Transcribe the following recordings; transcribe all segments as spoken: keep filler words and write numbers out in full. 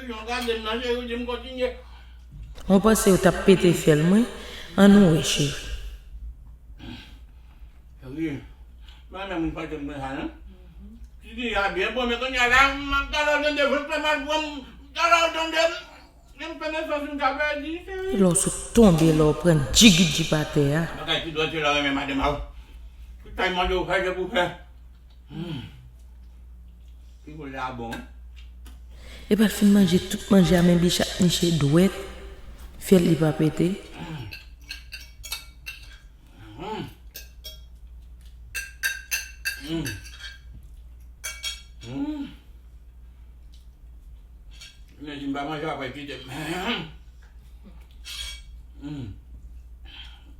Yon gade m nan, cheri, ou di m kontinye. Mwen panse yo t ap pete fyèl mwen. Ann nou wè, cheri. Cheri, mwen menm, mwen panse m nan sa, non? Ti fi a byen bon, men kounye a la, m, talè w tande, vant fè mal pou m, talè w tande, m fè nesans, m ka pèdi, cheri. Lè w sot tonbe, lè w pran djigidjip atè a. Bagay ki dwòl, se lè w renmen madanm a w. Tout sa l mande w fè, se pou fè. Hmm. Pi pou la bon. Epa l fin manje tout manje a, men Bicha ap niche dwèt, fyèl li pa pete. Hmm. Hmm. Hmm. Nèg di m pa manje, apre kite m. Hmm.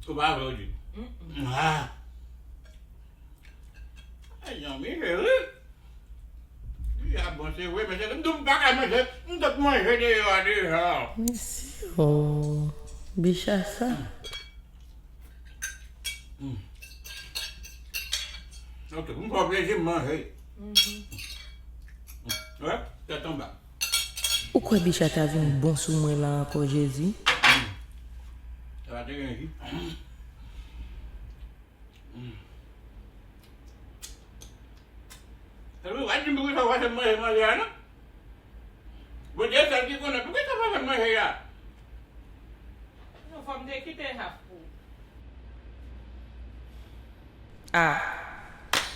Ou pa vle w di. Ah. Ay, zanmi, cheri. Li a bon, se vre, men se m di w m pa ka manje, m t ap manje deyò a deja. Mesye, oh, Bicha sa. Hmm. Ok, m pran plezi m manje. Mhm. Wè, tèt anba. Ou kwè Bicha ta vin bon sou mwen la ankò, Jezi? Hmm. Sa va te gen ji. Hmm. Epi, w ap di m poukisa w pa fè m manje manje a, non? Bondye sèl ki konnen. Poukisa w pa fè m manje a? Non, fò m te kite half pou ou. Ah,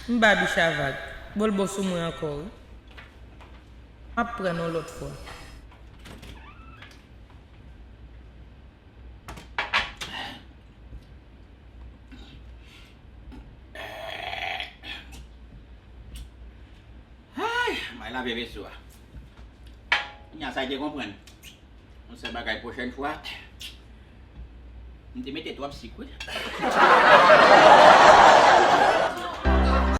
m ba Bicha vag. Bòlbò sou mwen ankò, wi. M ap pran yon lòt fwa. Ay, mwen lave veso a. Kounya sa, te konprann. Yon sèl bagay, pwochèn fwa, m te mete twòp sik, wi.